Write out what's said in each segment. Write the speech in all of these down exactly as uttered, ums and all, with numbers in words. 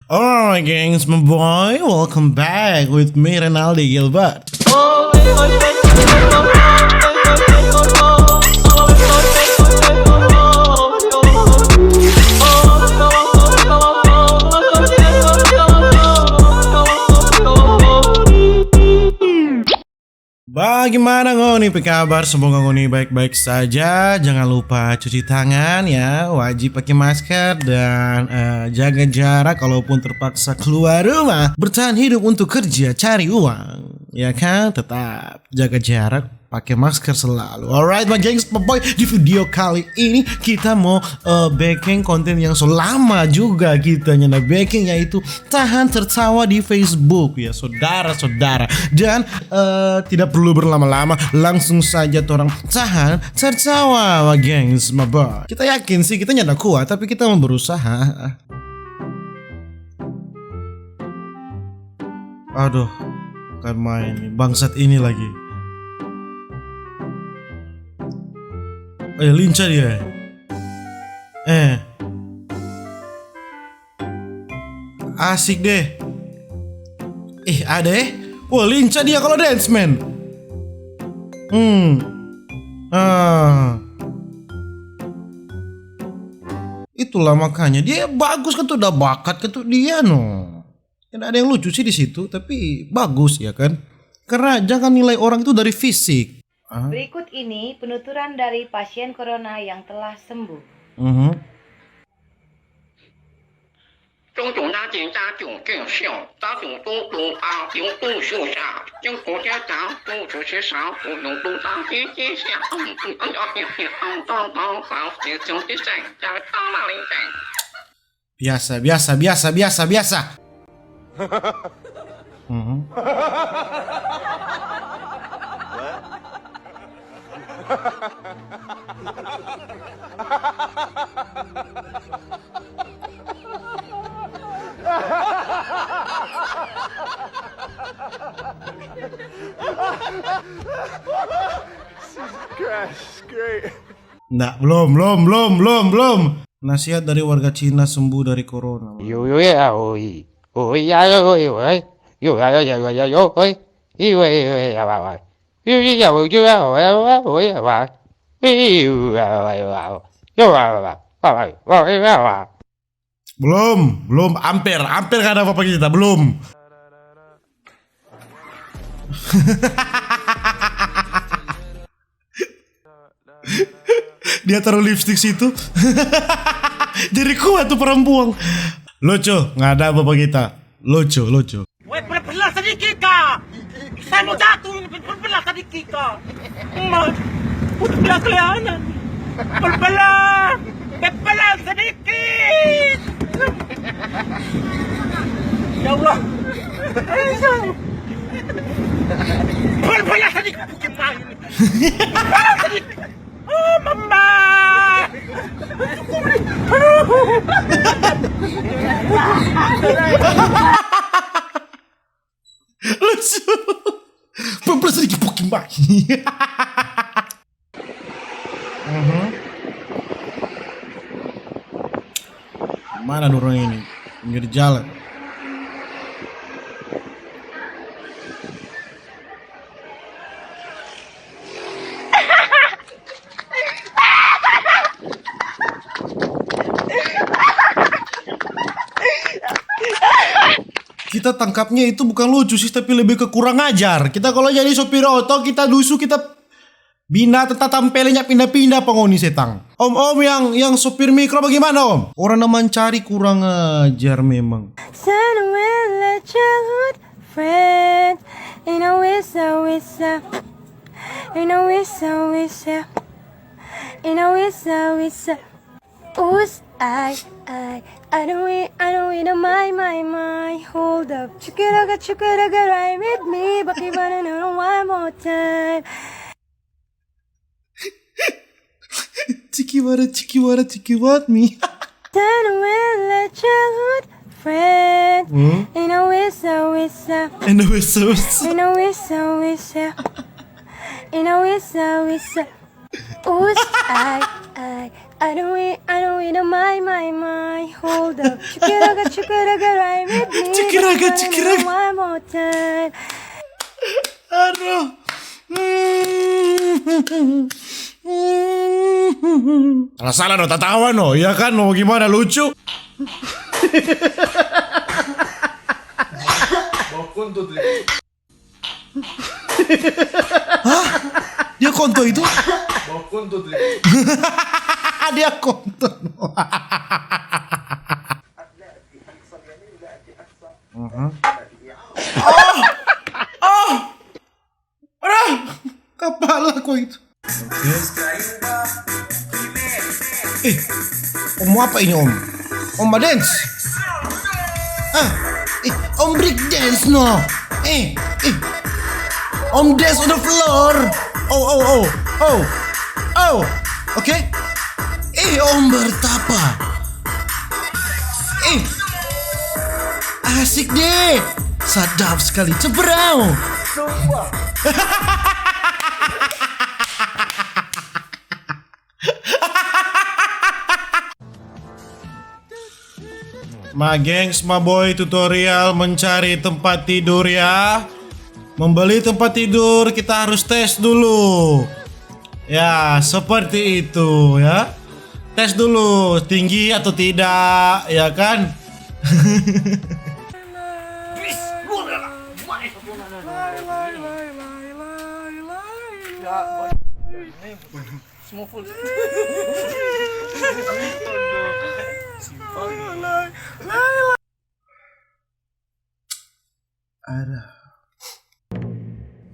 Alright, gangs, my boy, welcome back with me, Renaldi Gilbert. Bagaimana ngoni pe kabar? Semoga ngoni baik-baik saja. Jangan lupa cuci tangan ya, wajib pakai masker dan, eh, jaga jarak kalaupun terpaksa keluar rumah. Bertahan hidup untuk kerja, cari uang, ya kan? Tetap jaga jarak, pakai masker selalu. Alright, my gengs, my boy, di video kali ini kita mau, eh, bikin konten yang so lama juga kita nyanda bikin, yaitu tahan tertawa di Facebook, ya, saudara-saudara. Dan, eh, tidak perlu berlama-lama, langsung saja torang tahan tertawa, my gengs, my boy. Kita yakin sih, kita nyanda kuat, tapi kita mau berusaha. Aduh, bukan main nih, bangsat ini lagi. Eh, lincah dia. Eh. Asik deh. Ih, ada eh. Wah, lincah dia kalau dance, man. Hmm. Ah. Itulah makanya dia bagus kan tuh, udah bakat kan tuh dia, no. Tidak ada yang lucu sih di situ, tapi bagus ya kan. Karena jangan nilai orang itu dari fisik. Ah. Berikut ini penuturan dari pasien corona yang telah sembuh. Mhm. 中共搭建搭建更小，搭建东东啊，有东树下，中国家长不出去上，不用东搭天天下，嗯嗯嗯嗯嗯嗯，东东好，就从这站到到那里站。 Biasa, biasa, biasa, biasa, biasa. Mhm. Jesus Christ, great. Nda, belum, belum, belum, belum, belum. Nasihat dari warga Cina sembuh dari corona. Yo, yo, ya, oi. Oi, ya, yo, oi, oi. Yo, ya, yo, ya, yo, ya, yo, oi. Oi, oi, oi, ya, wa, wa. Yo, yo, ya, oi, yo, ya, wa, wa, oi, ya, wa. Oi, yo, ya, wa, wa, wa. Yo, wa, wa, wa. Wa, wa, wa, wa, wa. Belum, belum, amper, amper kada apa-apa kita, belum. Dia taruh lipstik situ. Jadi kuat tuh perempuan. Lucu, nggak ada apa-apa kita. Lucu, lucu. Weh, pelan-pelan sedikit, Kak. Saya mau jatuh ini, pelan-pelan sedikit, Kak. Ma, udah kelihatan. Pelan-pelan. Pelan-pelan sedikit. Ya Allah. Pelan-pelan sedikit, bukit main. Pelan-pelan sedikit. Oh, mama. Aduh. Lucu. Pelan-pelan sedikit, bukit main. Mhm. Mana dorang ini? Pinggir jalan. Kita tangkapnya itu bukan lucu sih, tapi lebih ke kurang ajar. Kita kalau jadi sopir oto, kita dusu, kita binatang tatampele nya pinda-pinda pa ngoni setang. Om-om yang, yang sopir mikro bagaimana, Om? Orang na mancari kurang ajar memang. Send away the childhood friend. In a wisa wisa. In a wisa wisa. In a wisa wisa. Us, I, I, I don't wait, I don't wait, my, my, my. Hold up, chukuraga, chukuraga, ride with me. Baki banana, one more time. Chikiwara, chikiwara, chikiwat me. Turn away, let your hood friend. Hmm? In a wisa wisa. In a wisa wisa. In a wisa wisa. In a wisa wisa. Us, I, I, I don't wait, I don't wait, oh my, my, my. Hold up. Chukuraga, chukuraga, ride with me. Chukuraga, chukuraga. One more time. Aduh. Salah-salah no tatawa no, ya kan? Mau gimana, lucu? Hah? Dia konto itu? Dia konto. Mhm. Oh! Oh! Aduh! Kapala ko itu. Oke. Eh, om apa ini, om? Om ba dance? Ah, eh, om break dance no. Eh, eh. Om dance on the floor. Oh, oh, oh, oh. Oh. Oke. Eh, om bertapa. Eh. Asik deh. Sadap sekali. Cebrau. Ma gengs, ma boy, tutorial mencari tempat tidur ya. Membeli tempat tidur kita harus tes dulu. Ya, seperti itu ya. Tes dulu tinggi atau tidak, ya kan? Semua full. Simpel. Ada.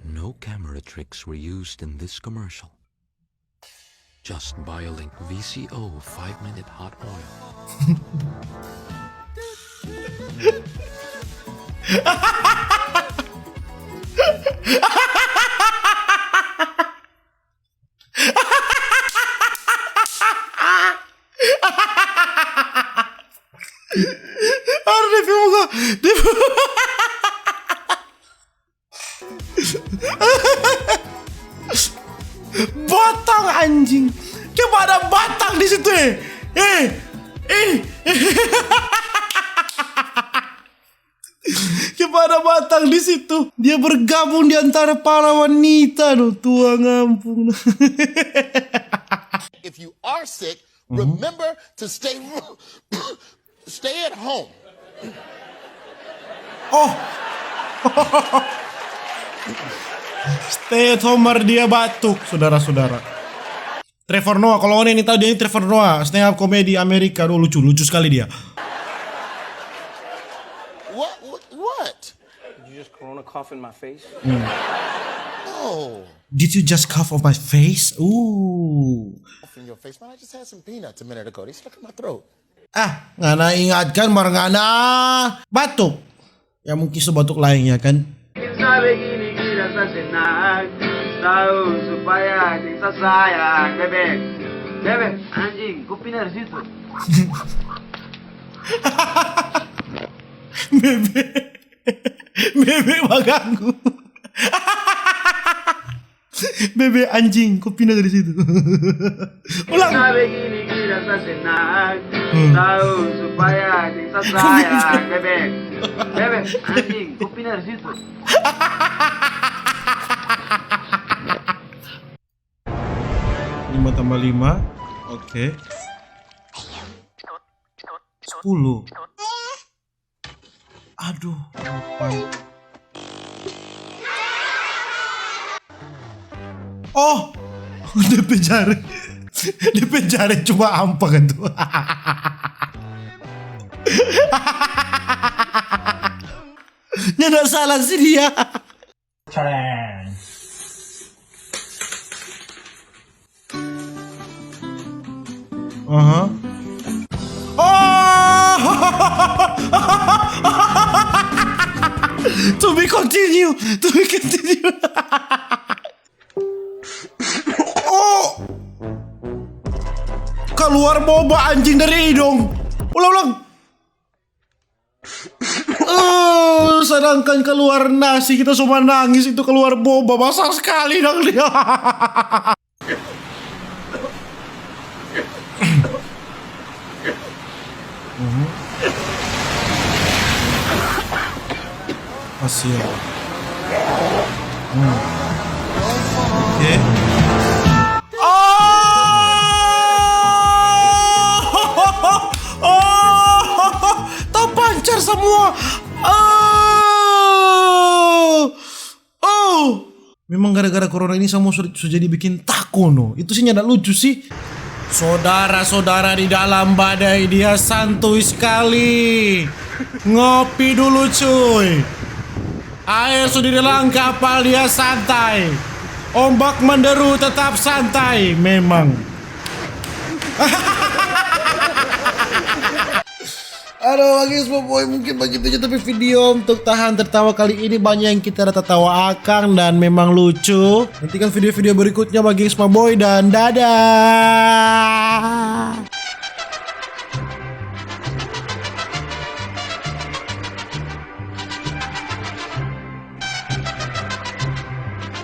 No camera tricks were used in this commercial. Just buy a Link V C O five minute hot oil. Aduh, Devi muka. Devi. Batang, anjing. Coba ada batang di situ, eh. Eh, eh. Coba ada batang di situ. Dia bergabung di antara para wanita, no. Tuang ampung. If you are sick, remember to stay, stay at home. Oh. Stay at home, mar dia batuk, saudara-saudara. Trevor Noah, kalau ngoni ini tahu dia ini Trevor Noah, stand up comedy Amerika, aduh, lucu, lucu sekali dia. What? What? What? Did you just corona cough in my face? No. Did you just cough off my face? Ooh. Cough in your face, man. I just had some peanuts a minute ago. They stuck in my throat. Ah, ngana ingatkan mar ngana batuk. Ya mungkin so batuk lain ya kan? Sabe gini kita sa senang, tahu supaya kita sayang, bebe. Bebe, anjing, ko pina dari situ. Bebe. Bebe baganggu. Bebe anjing, ko pina dari situ. Ulang. Sabe gini kita sa senang, tahu supaya kita sayang, bebe. Bebe, anjing, ko pina dari situ. Lima tambah lima, oke. Sepuluh. Aduh, lupa. Oh, depe jare, depe jare cuma ampa kan tu. Nyanda salah sih dia. Challenge. Aha. Oh! To be continue. To be continue. Oh! Kaluar boba anjing dari hidung. Ulang, ulang. Eh, sedangkan keluar nasi, kita cuma nangis, itu keluar boba basar sekali dang dia. Kasihan. Hmm. Oke. Oh! Oh! Tapancar semua. Oh! Oh! Memang gara-gara corona ini semua su, su jadi bikin tako no. Itu sih nyanda lucu sih. Sodara-sodara di dalam badai, dia santuy skali. Ngopi dulu, cuy. Aer su di dalam kapal, dia santai. Ombak menderu, tetap santai memang. Aduh, Bagis Boboy, mungkin bagitu aja tapi video untuk Tahan Tertawa kali ini. Banyak yang kita ada tertawa akang dan memang lucu. Nantikan video-video berikutnya, Bagis Boboy, dan dadah.